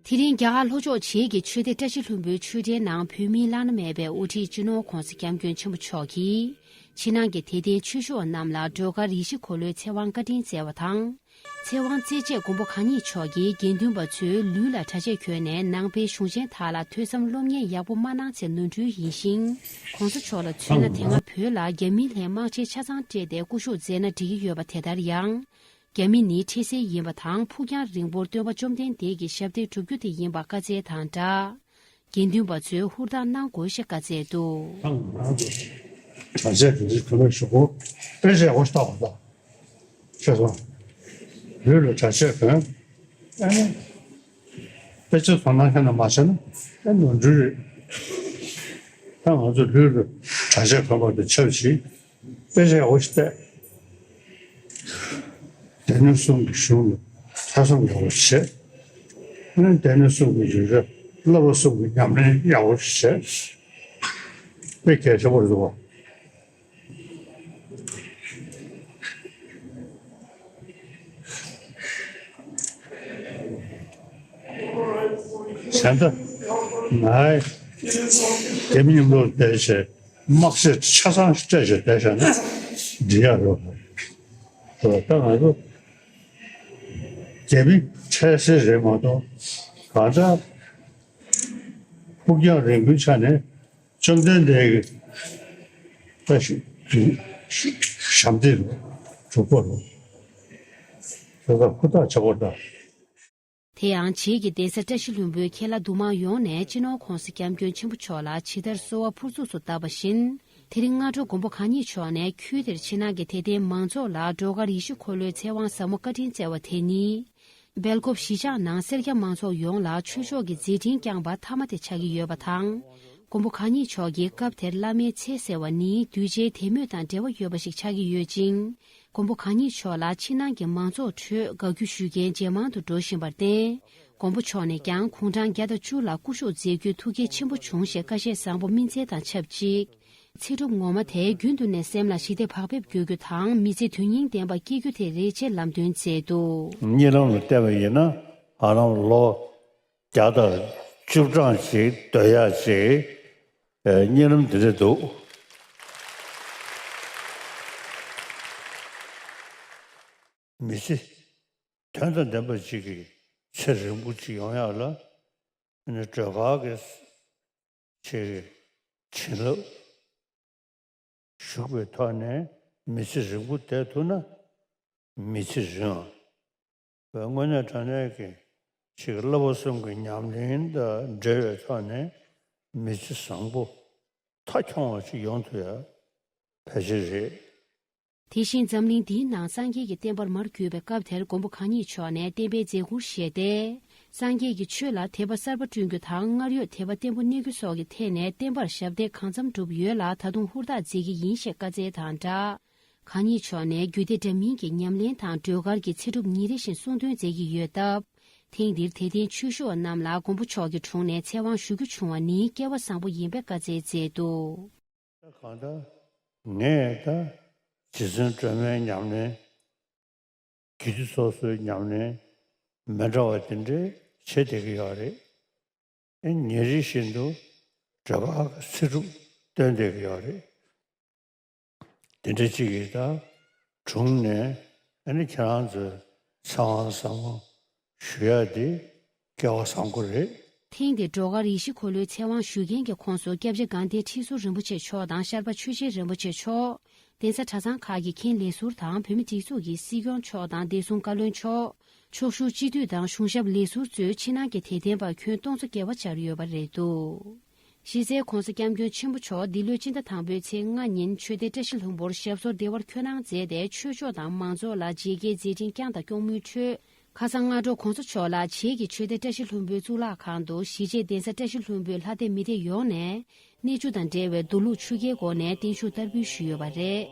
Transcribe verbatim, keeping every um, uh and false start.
དེ་རིང་རྒྱ་གར་ལྷོ་ཕྱོགས་བྱེས་ཀྱི་ཆོས་སྡེ་བཀྲ་ཤིས་ལྷུན་པོའི་ཆོས་གྲྭའི་ནང་བོད་མིའི་བླ་ན་མེད་པའི་དབུ་ཁྲིད་སྤྱི་ནོར་༧གོང་ས་༧སྐྱབས་མགོན་ཆེན་པོ་མཆོག་གིས་ཕྱི་ནང་གི་དད་ལྡན་ཆོས་ཞུ་བ་རྣམས་ལ་སྒྲོལ་དཀར་ཡེ་ཤེས་འཁོར་ལོའི་ཚེ་དབང་བཀའ་དྲིན་སྩལ་བ་དང་། ཚེ་དབང་སྩལ་རྗེས་མགོན་པོ་གང་ཉིད་མཆོག་གིས་དགེ་འདུན་པ་ཚོའི་ལུས་ལ་གྲྭ་ཆས་གྱོན་ནས་ནང་པའི་གཞུང་ཆེན་དག་ལ་ཐོས་བསམ་སློབ་གཉེར་ཡག་པོ་མ་གནང་ཚེ་ནོར་འཁྲུལ་ཡིན་ཞིང་། ༧གོང་ས་མཆོག་ལ་མཚོན་ན་དེ་སྔ་བོད་ལ་རྒྱ་མིའི་ལྷན་དམག་ཆེན་ཆ་ཚང་སྤྲད་དེ་སྐུ་ཞབས་མཛད་ན་འགྲིག་གི་ཡོད་པ་དེ་ལྟར་ཡང་། རྒྱ་མི་ནི་འཕྲལ་སེལ་ཡིན་པ་དང་ཕུགས་རྒྱང་རིང་པོར་སྟོན་པ་བཅོམ་ལྡན་འདས་ཀྱི་ཞབས་འདེགས་སྒྲུབ་རྒྱུ་དེ་ཡིན་པ་བཀའ་སྩལ་དང་སྦྲགས། དགེ་འདུན་པ་ཚོས་ཧུར་ཐག་གནང་དགོས་ཞེས་བཀའ་སྩལ་འདུག་ཁང་ནང་དུ་གྲྭ་ཆས་དེ་འདྲའི་གོན་པ་ཞོག་གོ། དཔེ་ཆ་ཡག་པོ་ཞིག་ལྟ་དགོས་ད། ཤེས་སོང་། ལུས་ལ་གྲྭ་ཆས་གོན། ཨ་ནི། དཔེ་ཆ་དོ་སྣང་ཁྱོན་ནས་མ་བྱས་ན་ཨེ་ནོར་འཁྲུལ་རེད། ད་ང་ཚོ་ལུས་ལ་གྲྭ་ཆས་གོན་པ་དང་ཆབས་ཅིག་དཔེ་ཆ་ཡག་པོ་ཞིག་བལྟས། སྡེ་སྣོད་གསུམ་གྱི་གཞུང་ལ་ཐོས་བསམ་ཡག་པོ་བྱས། ཨ་ནི་སྡེ་སྣོད་གསུམ་གྱི་ཡིག་ཆ་བསླབ་པ་གསུམ་གྱི་ཉམས་ལེན་ཡག་པོ་བྱས། དཔེ་གལ་ཆེན་པོ་རེད་འདུག་བ། གཞན་དག་ནའི་རྒྱ་མི་མཉམ་དུ་བསྡད་བྱས་དམག་ཆས་ཆ་ཚང་སྤྲད་བྱས་བསྡད་བཞག་ན་འགྲིག་ཡག་རེད། ད་ང་ཚོ་རྒྱ་མི་འཕྲལ་སེལ་རེད་མ་གཏོགས་གང་ལྟར་ཕུགས་རྒྱང་རིང་པོའི་ཆ་ནས། བཅོམ་ལྡན་འདས་ཀྱི་བཀའ་བཞིན་ཞབས་འདེགས་སྒྲུབ་དགོས་རེད། དེ་དག་ཧུར་ཐག་བྱེད་དགོས་རེད། དེ་ཡང་རྗེས་ཀྱི་གདན་ས་བཀྲ་ཤིས་ལྷུན་པོའི་ཁེ་ལ་འདུ་མང་ཡོངས་ནས་སྤྱི་ནོར་༧གོང་ས་༧སྐྱབས་མགོན་ཆེན་པོ་མཆོག་ལ་ཇི་ལྟར་གསོལ་བ་ཕུར་ཚུགས་སུ་བཏབ་པ་བཞིན། དེ་རིང་སྔ་དྲོ་མགོན་པོ་གང་ཉིད་མཆོག་ནས་ཁུལ་དེར་ཕྱི་ནང་གི་དད་ལྡན་མང་ཚོགས་ལ་སྒྲོལ་དཀར་ཡེ་ཤེས་འཁོར་ལོའི་ཚེ་དབང་ཟབ་མོ་བཀའ་དྲིན་སྩལ་བ་དེ་ནི། སྦེལ་ཀོབ་གཞིས་ཆགས་ནང་སེར་སྐྱ་མང་ཚོགས་ཡོངས་ལ་ཆོས་ཕྱོགས་ཀྱི་མཛད་འཕྲིན་བསྐྱངས་པ་མཐའ་མ་དེ་ཆགས་ཀྱི་ཡོད་པ་དང་། མགོན་པོ་གང་ཉིད་མཆོག་གིས་སྐབས་དེར་བླ་མའི་ཚེ་ཟེར་བ་ནི་གདུལ་བྱའི་དད་མོས་དང་འབྲེལ་བ་ཡོད་པ་ཞིག་ཆགས་ཀྱི་ཡོད་ཅིང་། མགོན་པོ་གང་ཉིད་མཆོག་ལ་ཕྱི་ནང་གི་མང་ཚོགས་ཁྲོད་དགའ་རྒྱུ་ཞུ་མཁན་ཇེ་མང་དུ་འགྲོ་བཞིན་པར་བརྟེན། མགོན་པོ་མཆོག་ནས་ཀྱང་དགུང་གྲངས་བརྒྱ་དང་བཅུ་ལ་སྐུ་བཞུགས་མཛད་རྒྱུའི་ཐུགས་འགན་ཆེན་པོ་བྱུང་ཞེས་བཀའ་བཤད་བཟང་པོ་སྨིན་སྩལ་དང་ཆབས་ཅིག་ཚེ་སྒྲུབ་ངོ་མ་དེ་རྒྱུན་དུ་ནས་སེམས་ལ་ཞི་བདེ་བག་ཕེབས་འགྱུར་རྒྱུ་དང་མི་ཚེ་དོན་སྙིང་ལྡན་པ་སྐྱེལ་རྒྱུ་དེ་རེད་ཅེས་ལམ་སྟོན་མཛད་འདུག་གཉིད་ལམ་ལ་བལྟས་པ་ཡིན་ན་ཧ་ལམ་ལོ་བརྒྱ་དང་བཅུ་གྲངས་ཤིག་སྡོད་ཡག་ཅིག་གཉིད་ལམ་འདི་འདྲ་འདུག་མི་ཚེ་དོན་དང་ལྡན་པ་ཅིག་གི་ཚེ་རིང་པོ་ཅིག་ཡོང་ཡག་ལ་ཨ་ནི་སྒྲོལ་དཀར་གྱི་ཆེད་ཀྱི་བྱིན་རླབས་ཞུགས་པའི་ཐོག་ནས་མི་ཚེ་རིང་པོ་བསྡད་ཐུབ་ན་མི་ཚེ་རིང་བ། དངོས་གནས་དྲང་གནས་ཀྱི་ཆེད་ཀྱི་བསླབ་པ་གསུམ་གྱི་ཉམས་ལེན་དང་འབྲེལ་བའི་ཐོག་ནས་མི་ཚེ་བཟང་པོ་མཐའ་འཁྱོངས་པ་ཞིག་ཡོང་ཐུབ་ཡ་ཕལ་ཆེར་རེད། དེ་བཞིན་འཛམ་གླིང་འདིའི་ནང་སངས་རྒྱས་ཀྱི་བསྟན་པར་མར་གྱུར་པའི་སྐབས་དེར་མགོན་པོ་གང་ཉིད་མཆོག་ནས་བསྟན་པའི་མཛད་ཁུར་བཞེས་ཏེ། སངས་རྒྱས་ཀྱི་ཆོས་ལ་དད་པ་གསར་པ་བསྐྲུན་རྒྱུ་དང་སྔར་ཡོད་དད་པ་བརྟན་པོ་གནས་རྒྱུ་སོགས་ཀྱི་ཐད་ནས་བསྟན་པར་ཞབས་འདེགས་གང་འཚམ་བསྒྲུབས་ཡོད་ལ་ད་དུང་ཧུར་ཐག་མཛད་ཀྱི་ཡིན་ཞེས་བཀའ་སྩལ་དང་སྦྲགས། གང་ཉིད་མཆོག་ནས་རྒྱུད་སྡེ་འདྲ་མིན་གྱི་ཉམས་ལེན་དང་སྒྲོལ་དཀར་གྱི་ཚེ་སྒྲུབ་ཉིན་རེ་བཞིན་གསུང་འདོན་མཛད་ཀྱི་ཡོད་སྟབས། ཐེངས་འདིར་དད་ལྡན་ཆོས་ཞུ་བ་རྣམས་ལ་མགོན་པོ་མཆོག་གི་དྲུང་ནས་ཚེ་དབང་ཞུ་རྒྱུ་བྱུང་བ་ནི་སྐལ་བ་བཟང་པོ་ཡིན་པའི་བཀའ་སྩལ་མཛད་འདུག་གང་ལྟར་ངས་ད་རྗེ་བཙུན་སྒྲོལ་མའི་ཉམས་ལེན། རྒྱུད་སྡེ་སོ་སོའི་ཉམས་ལེན་མི་འདྲ་བ་དེ་འདྲའི་བྱེད་བསྡད་ཀྱི་ཡོད་རེད། ཨེ་ཉིན་རེ་བཞིན་དུ་སྒྲོལ་དཀར་གྱི་ཚེ་སྒྲུབ་སྟོན་བསྡད་ཀྱི་ཡོད་རེད། དེ་འདྲ་ཅིག་གིས་ད་དྲུང་ནས་ཨ་ནི་ཁྱེད་རང་ཚོའི་ཚེ་དབང་ཟབ་མོ་ཞུ་ཡག་དེ་སྐལ་བ་བཟང་པོ་རེད། ཐེངས་འདིར་སྒྲོལ་དཀར་ཡེ་ཤེས་འཁོར་ལོའི་ཚེ་དབང་ཞུ་མཁན་གྱི་ཁོངས་སུ་སྐྱབས་རྗེ་དགའ་ལྡན་ཁྲི་ཟུར་རིན་པོ་ཆེ་མཆོག་དང་ཤར་པ་ཆོས་རྒྱལ་རིན་པོ་ཆེ་མཆོག་གདན་ས་གྲྭ་ཚང་ཁག་གི་མཁན་ལས་ཟུར་དང་བོད་མི་སྒྲིག་འཛུགས་ཀྱི་སྲིད་སྐྱོང་མཆོག་དང་བདེ་སྲུང་བཀའ་བློན་མཆོག་ཕྱོགས་བཞུགས་སྤྱི་འཐུས་དང་གཞུང་ཞབས་ལས་ཟུར་གཙོས་ཕྱི་ནང་གི་དད་ལྡན་པ་ཁྱོན་སྟོང་ཚོ་བརྒལ་བ་བཅར་ཡོད་པ་རེད་འདུག་གཞི་རྩའི་༧གོང་ས་༧སྐྱབས་མགོན་ཆེན་པོ་མཆོག་འདི་ལོའི་སྤྱི་ཟླ་དང་པོའི་ཚེས་ལྔ་ཉིན་ཆོས་སྡེ་བཀྲ་ཤིས་ལྷུན་པོར་ཞབས་སོར་བདེ་བར་འཁོད་གནང་མཛད་དེ་ཆོས་ཕྱོགས་དང་མང་ཚོགས་ལ་མཇལ་ཁའི་མཛད་འཕྲིན་བསྐྱངས་དང་སྐྱོང་མུས་ཁྲོད། ཁ་སང་སྔ་དྲོ་༧གོང་ས་མཆོག་ལ་བྱེས་ཀྱི་ཆོས་སྡེ་བཀྲ་ཤིས་ལྷུན་པོའི་གཙུག་ལག་ཁང་དུ་གཞིས་བྱེས་གདན་ས་བཀྲ་ཤིས་ལྷུན་པོའི་ལྷ་སྡེ་མི་སྡེ་ཡོངས་ནས་གནས་ཆུ་དང་འབྲེལ་བའི་འདུ་ལུགས་ཆུ་རྐྱལ་སྒོ་ནས་བརྟན་བཞུགས་བསྟར་འབུལ་ཞུས་ཡོད་པ་རེད།